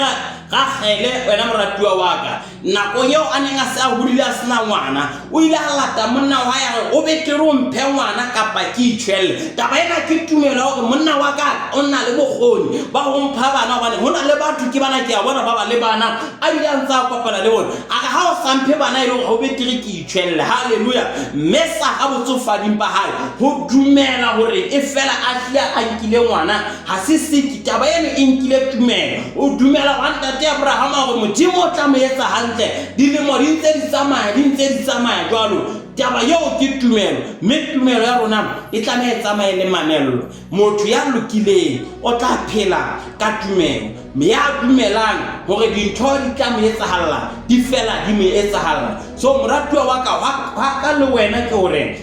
Ragele, wena moratuwa wa ka, nakong eo a neng a se a hodile a sena ngwana, o ile a lata monna wa hae a re, O betere o mphe ngwana kapa ke itjhwelle. Taba ena ke tumelo ya hore monna wa ka o na le bokgoni ba ho mpha bana, hobane ho na le batho ke bana ke a bona ba ba le bana, a bile a ntse a kopana le bona. A re, Ha o sa mphe bana e le hore ho betere ke itjhwelle. Haleluya! Mme Sara botsofading ba hae, ho dumela hore e fela a hlile a nkile ngwana, ha se siki. Taba eno e nkile tumelo. O dumela hwa ntate Abrahama hore Modimo o tla mo etsa hantle. Dilemo di ntse di tsamaya, di ntse di tsamaya jwalo. Taba eo ke tumelo, mme tumelo ya rona e tlameha e tsamaye le mamello. Motho ya lokileng o tla phela ka tumelo. Ya dumelang hore dintho di tla mo etsahalla, di fela di mo etsahalla. So moratuwa wa ka, hwa ka le wena ke hore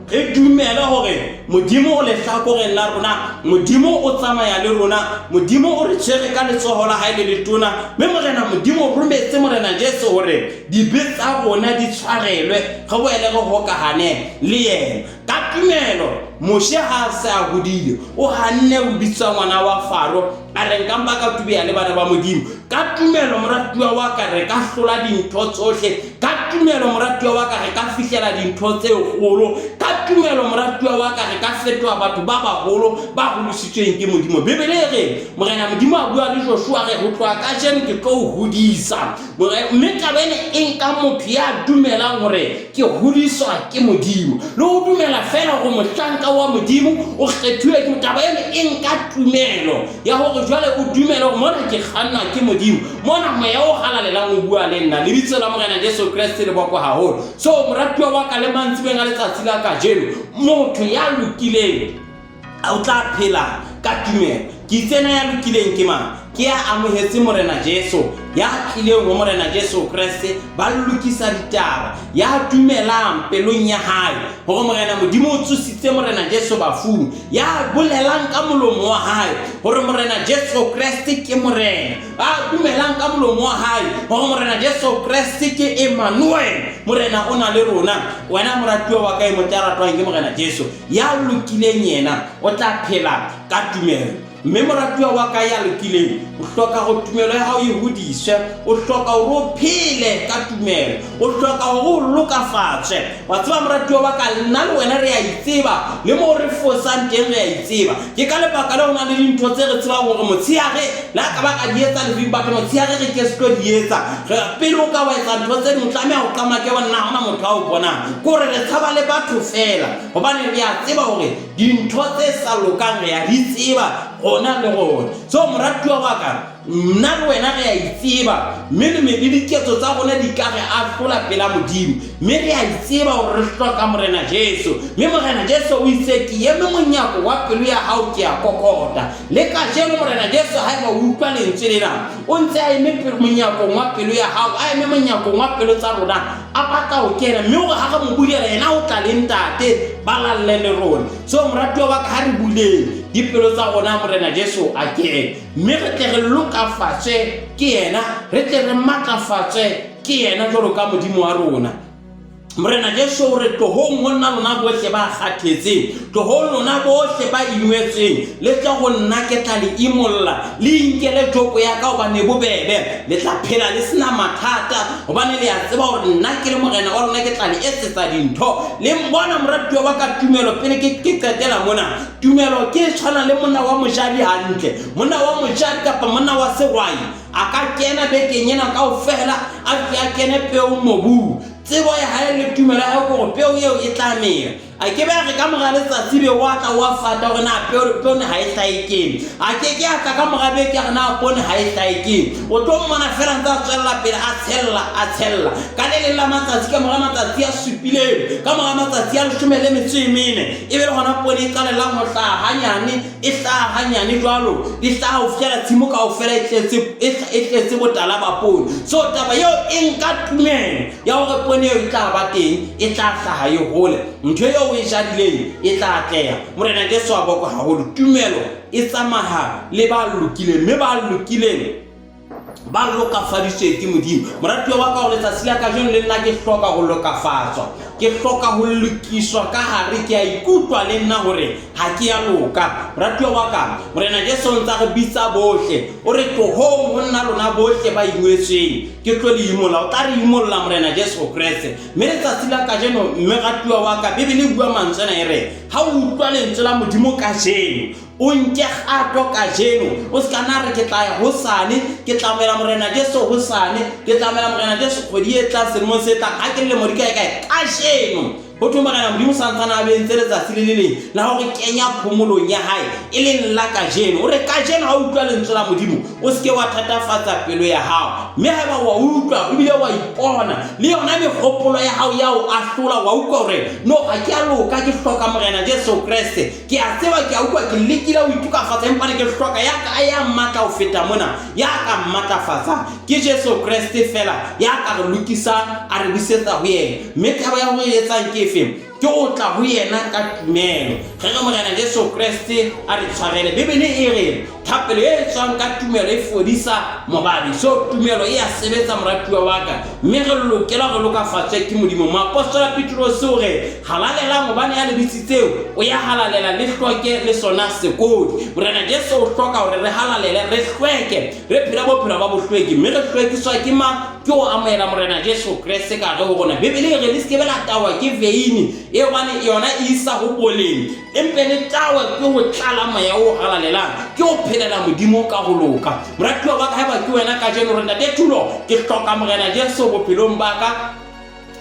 re dumele hore Modimo o lehlakoreng la rona, Modimo o tsamaya le rona, Modimo o re tshwere ka letsoho la hae le letona, mme Morena Modimo o rometse Morena Jesu hore dibe tsa rona di tshwarelwe, re boele re hokahane le yena. Ka tumelo, Moshe ha a se a hodile, o hanne ho bitswa ngwana wa Faro, a re nka mpa ka tubeya le bana ba Modimo. Ka tumelo, moratuwa wa ka, re ka hlola dintho tsohle. Ka tumelo, moratuwa wa ka, re ka fihlela dintho tse kgolo. Ka tumelo, moratuwa wa ka, re ka fetoha batho ba baholo ba holositsweng ke Modimo. Bibele e re, Morena Modimo a bua le Joshua re, ho tloha kajeno ke tlo o hodisa. Mme taba ena e nka motho ya dumelang hore ke hodiswa ke Modimo, le ho dumela feela hore mohlanka wa Modimo o kgethuwe ke taba ena e nka tumelo ya hore jwale o dumele hore mona ke kgannwa ke Modimo, mona Moya o Halalelang o bua le nna. Lebitso la Morena Jesu Kreste le bokwe haholo. So moratuwa wa ka, le mantsibeng a letsatsi la kajeno, motho ya lokileng o tla phela ka tumelo. Ke itse na ya lokileng ke mang? Ke ya amohetse Morena Jesu, ya tlileng ho Morena Jesu Kreste, ba lokisa ditaba, ya dumelang pelong ya hae hore Morena Modimo o tsositse Morena Jesu bafung, ya bolelang ka molomo wa hae hore Morena Jesu Kreste ke Morena, ba dumelang ka molomo wa hae hore Morena Jesu Kreste ke Emmanuel, Morena o na le rona. Wena moratuwa wa ka e motle ya ratwang ke Morena Jesu, ya lokileng yena o tla phela ka tumelo. Mme moratuwa wa ka ya lokileng, o hloka gore tumelo ya gago e godiswe, o hloka gore o phele ka tumelo, o hloka gore o lokafatswe. Wa tseba moratuwa wa ka, nna le wena re a itseba, le mo re fosang teng re a itseba. Ke ka lebaka le go na le dintho tse re tsebang gore motshehare le a ka ba ka di etsa lefing, batho motshehare re ke se tlo di etsa. Pele o ka wa etsa ntho tse dingwe, o tlameha go qamake gore na gona motho a o bonang. Ke gore re tshaba le batho fela, gobane re a tseba gore dintho tse sa lokang re a di tseba rona le rona. So moratuwa wa ka, nna le wena re a itseba, mme le diketso tsa rona di ka re ahlola pela Modimo, mme re a itseba gore re hloka Morena Jesu. Mme Morena Jesu o itse, ke eme monyako wa pelo ya hao ke a kokota. Le kajeno Morena Jesu, haeba o utlwa lentswe lena, o ntse a eme monyakong wa pelo ya hao, a eme monyakong wa pelo tsa rona, a batla ho kena, mme ore ha re mo bulela, yena o tla le Ntate, ba lalle le rona. So moratuwa wa ka, ha re buleng dipelo tsa rona, Morena Jesu a kene, mme re tle re lokafatswe ke yena, re tle re matlafatswe ke yena jwalo ka Modimo wa rona. Morena Jesu o re, tlohong ho nna lona bohle ba kgathetseng, tlohong lona bohle ba ingwetsweng, le tle ho nna, ke tla le imolla. Le inkele joko ya ka, hobane e bobebe, le tla phela le sena mathata, hobane le a tseba hore nna ke le Morena wa lona ke tla le etsetsa dintho. Le mbona moratuwa wa ka, tumelo, pele ke ke qetela mona, tumelo ke e tshwana le monna wa mojadi hantle. Monna wa mojadi kapa monna wa sehwai a ka kena bekeng ena kaofela, a fihle a kene peo mobung. Tsebo ya hae le tumelo ya hae ke gore peo eo e tla mela. A ke be a re ka mora letsatsi be wa tla wa fata gore na peo poone ha e hlahe keng. A ke ke a tla ka mora beke a re na poone ha e hlahe keng. O tlo mmona fela ntse a tswella pele a tshella a tshella. Ka le leng la matsatsi, ka mora matsatsi a supileng, ka mora matsatsi a 14, e be le hona poone e qalellang ho hlaha hanyane, e hlaha hanyane jwalo, e hlaha ho fihlela tshimo kaofela e tletse, e tletse botala ba poone. So taba eo e nka tumelo ya hore poone eo e tla ba teng, e tla hlaha e hole, ntho eo o e jadileng e tla atleha. Morena Jesu a bokwe haholo. Tumelo e tsamaya le ba lokileng, mme ba lokileng ba lokafaditswe ke Modimo. Moratuwa wa ka, o letsatsi la kajeno le nna ke hloka ho lokafatswa, ke hloka ho lokiswa ka hare. Ke a ikutlwa le nna hore ha ke ya loka. Moratuwa wa ka, Morena Jesu o ntsa re bitsa bohle, o re tlohong ho nna lona bohle ba ingwetsweng, ke tlo le imolla. O tla re imolla Morena Jesu Kreste. Mme letsatsi la kajeno, mme ratuwa wa ka, Bibele e bua mantswe ana e re, ha o utlwa lentswe la Modimo kajeno, o nke kgato kajeno. O se ka na re ke tla ya hosane, ke tla amohela Morena Jesu hosane, ke tla amohela Morena Jesu kgwedi e tlang, selemong se tlang, ha ke lemo di kae kae. Kajeno ho thwe Morena Modimo santsane a beentse letsatsi le le leng la hore kenya phomolong ya hae, e leng la kajeno. O re kajeno ha o utlwa lentswe la Modimo, o se ke wa thatafatsa pelo ya hao. Mme haeba wa utlwa ebile wa ipona le yona mehopolo ya hao ya o ahlola, wa utlwa hore no, ha ke a loka, ke hloka Morena Jesu Kreste, ke a tseba, ke a utlwa, ke lekile ho itokafatsa, empa ne ke hloka ya ka ya matla ho feta mona, ya ka mmatlafatsang ke Jesu Kreste fela, ya ka re lokisang, a re busetsa ho yena. Mme thabo ya hore e etsang ke efe? Ke ho tla ho yena ka tumelo. Re re Morena Jesu Kreste a re tshwarele. Bibele e re thapelo e etswang ka tumelo e fodisa mobabi. So tumelo e a sebetsa, moratuwa wa ka, mme re lokela re lokafatswe ke Modimo. Moapostola Petrose o re halalelang, hobane ya le bitsitseng o ya halalela, le hloke le sona sekodi. Morena Jesu o hloka hore re halalele, re hlweke, re phele bophelo ba bohlweki. Mme re hlwekiswa ke mang? Ke ho amohela Morena Jesu Kreste ka hare ho rona. Bibele e re le se ke be la tawa ke veini e, hobane yona e isa ho boleng, empe le tawe ke ho tlala moya o halalelang, ke ho phelela Modimo ka ho loka. Moratuwa wa ka, haeba ke wena kajeno re Ntate Thulo, ke hloka Morena Jesu bophelong ba ka,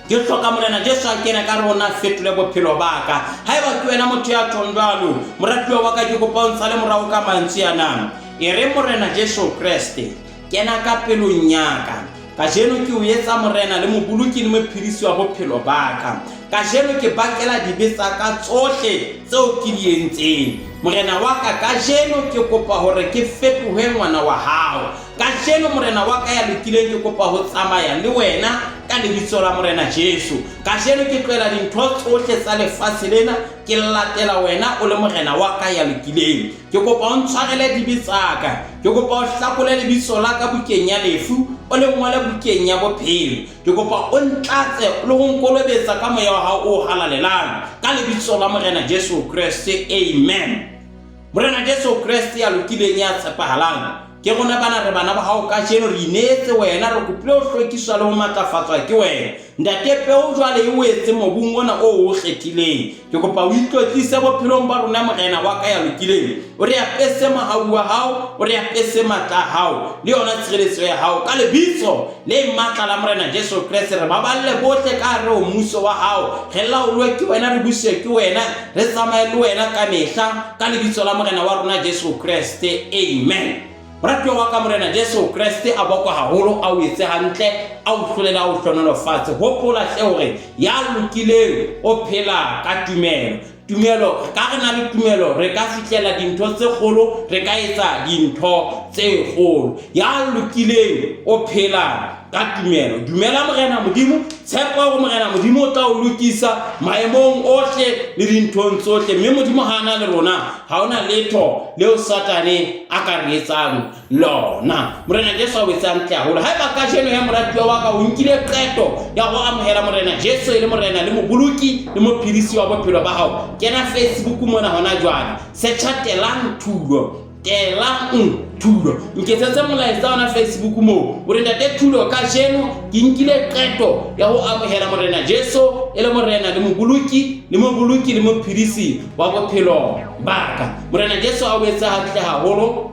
ke hloka Morena Jesu a kene ka rona, fetole bophelo ba ka. Haeba ke wena motho ya tjhong jwalo, moratuwa wa ka, ke kopa o ntshale morao ka mantswe ana. E re, Morena Jesu Kreste, kena ka pelong ya ka. Kajeno ke o etsa Morena le Moboloki le Mophedisi wa bophelo ba ka. Kajeno ke bakela dibe tsa ka tsohle tseo ke di entseng. Morena wa ka, kajeno ke kopa hore ke fetohe ngwana wa hao. Kajeno Morena wa ka ya lokileng, ke kopa ho tsamaya le wena ka lebitso la Morena Jesu. Kajeno ke tlohela dintho tsohle tsa lefatshe lena, ke latela wena o le Morena wa ka ya lokileng. Ke kopa o ntshwarele dibe tsa ka. Ke kopa o hlakole lebitso la ka bukeng ya lefu, o le ngole bukeng ya bophelo. Ke kopa o ntlatse le ho nkolobetsa ka moya wa hao o halalelang, ka lebitso la Morena Jesu Kreste. Amen. Morena Jesu Kreste ya lokileng ya tshepahalang, ke rona bana re bana ba hao kajeno, re ineetse wena, re kopile ho hlwekiswa le ho matlafatswa ke wena. Ntate, peo jwale e wetse mobung ona o o kgethileng. Ke kopa o itlotlise bophelong ba rona, Morena wa ka ya lokileng. O re apese mohau wa hao, o re apese matla a hao, le yona tshireletso ya hao. Ka lebitso le matla la Morena Jesu Kreste, re baballe bohle ka hare ho mmuso wa hao. Re laolwe ke wena, re buswe ke wena, re tsamaye le wena ka mehla, ka lebitso la Morena wa rona Jesu Kreste. Amen. Moratuwa wa ka, Morena Jesu Kreste a bokwa haholo, a o etse hantle, a o hlolele, a o hlohonolofatse. Hopola hle hore ya lokileng o phela ka tumelo. Tumelo, ka re na le tumelo re ka fihlela dintho tse kgolo, re ka etsa dintho tse kgolo. Ya lokileng o phela ka tumelo. Dumela Morena Modimo, tshepa hore Morena Modimo o tla o lokisa maemong ohle le dinthong tsohle, mme Modimo ha a na le rona, ha hona letho leo Satane a ka re etsang lona. Morena Jesu a o etse hantle haholo. Haeba kajeno ya moratuwa wa ka o nkile qeto ya ho amohela Morena Jesu e le Morena le Moboloki le Mophedisi wa bophelo ba hao, kena Facebook mona hona jwale, searcha Telang Thulo, Telang Thulo, nketsetse molaetsa ona Facebook moo o re, Ntate Thulo, kajeno ke nkile qeto ya ho amohela Morena Jesu e le Morena le Moboloki le Moboloki le Mophedisi wa bophelo ba ka. Morena Jesu a o etse hantle haholo,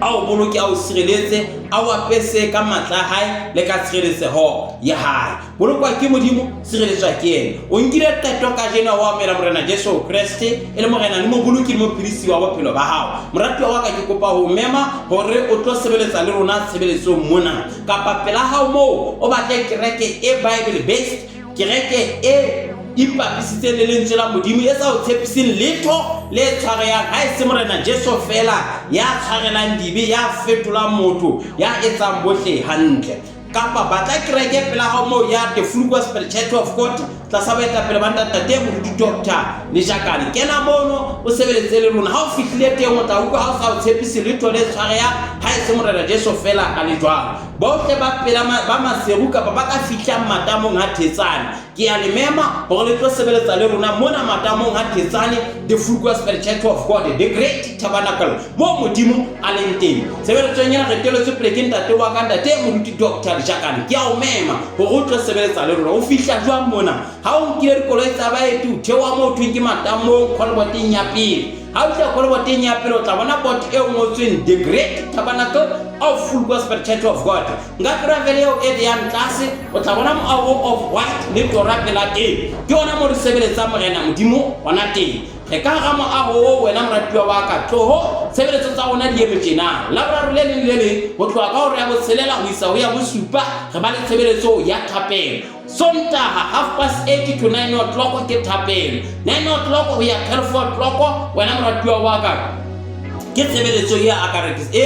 a o boloke, a o sireletse, a o apese ka matla a hae le ka tshireletseho ya hae. Bolokwa ke Modimo, sireletswa ke yena. O nkile qeto kajeno ya ho amohela Morena Jesu Kreste e le Morena le Moboloki le Mophedisi wa bophelo ba hao. Moratuwa wa ka, ke kopa ho o mema hore o tlo sebeletsa le rona tshebeletsong mona, kapa pela hao moo o batle kereke e Bible based, kereke e ipapisitseng le lentswe la Modimo, e sa o tshepiseng letho le tshwarehang ha e se Morena Jesu feela, ya tshwarelang dibe, ya fetolang motho, ya etsang bohle hantle. Kapa batla kereke pela hao moo ya The Full Gospel Church of God tlasa boetapele ba Ntate Moruti Doctor Lejakane. Kena mono o sebeletse le rona. Ha o fihlile teng o tla utlwa ha o sa o tshepise letho le tshwarehang ha e se Morena Jesu feela a le jwalo. Bohle ba pela ba Maseru kapa ba ka fihlang matamong ha Thetsane, ke a le mema hore le tlo sebeletsa le rona mona matamong ha Thetsane, The Full Gospel Church of God, The Great Tabernacle, moo Modimo a leng teng. Tshebeletsong ena re teletswe pele ke ntate wa ka, Ntate Moruti Doctor Lejakane. Ke a o mema hore o tlo sebeletsa le rona. O fihla jwang mona? Ha o nkile dikoloi tsa baeti, o theoha moo thweng ke matamong, kholoboteng ya pele. Ha o fihla kholoboteng ya pele, o tla bona board e ngotsweng The Great Tabernacle of Full Gospel Church of God. Nka gravel eo e yang tlase, o tla bona moaho of white le tora pela teng. Ke ona mo re sebeletsang Morena Modimo hona teng. Re ka hara moaho oo, wena moratuwa wa ka, tloho, tshebeletso tsa rona di eme tjena. Laboraro le leng le leng, ho tloha ka hora ya botshelela ho isa ho ya bosupa, re ba le tshebeletso ya thapelo. Sontaha, 8:30 to 9 o'clock ke thapelo. 9 o'clock ho ya 12 o'clock, wena moratuwa wa ka, ke tshebeletso e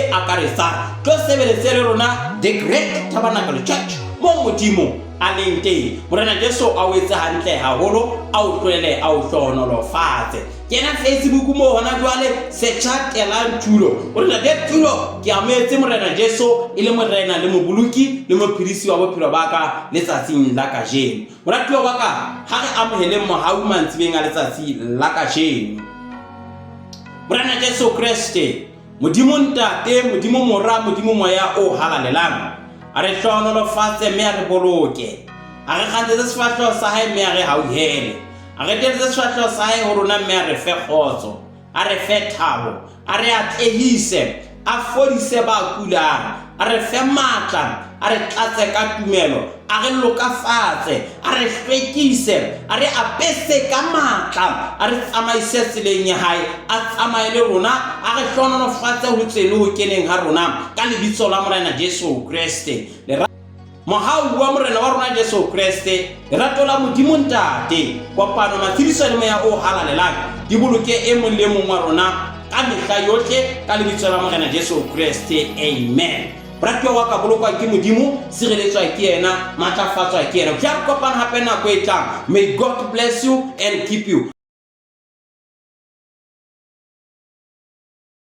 akaretsang. Tlo sebeletse le rona The Great Tabernacle Church, moo Modimo a leng teng. Morena Jesu a o etse hantle haholo, a o tlwele, a o hlohonolofatse. Kena Facebook moo hona jwale, searcha Telang Thulo. O re, Ntate Thulo, ke amohetse Morena Jesu e le Morena le Moboloki le Mophedisi wa bophelo ba ka letsatsing la kajeno. Moratuwa wa ka, ha re amoheleng mohau mantsibeng a letsatsi la kajeno. Morena Jesu Kreste, Modimo Ntate, Modimo Mora, Modimo Moya o Halalelang, a re hlohonolofatse mme a re boloke. A re kgantshetse sefahleho sa hae mme a re hauhele. A re teletse sefahleho sa hae ho rona mme a re fe kgotso, a re fe thabo, a re atlehise, a fodise ba kulang, a re fe matla, a re tlatse ka tumelo, a re lokafatse, a re hlwekise, a re apese ka matla, a re tsamaise tseleng ya hae, a tsamaye le rona, a re hlohonolofatse ho tsweng le ho keneng ha rona, ka lebitso la Morena Jesu Kreste. Mohau wa Morena wa rona Jesu Kreste, lerato la Modimo Ntate, kopano, matshediso le Moya o Halalelang di boloke e mong le e mong wa rona ka mehla yohle, ka lebitso la Morena Jesu Kreste. Amen. Moratuwa wa ka, bolokwa ke Modimo, sireletswa ke yena, matlafatswa ke yena. Ho fihla re kopana hape nako e tlang. May God bless you and keep you.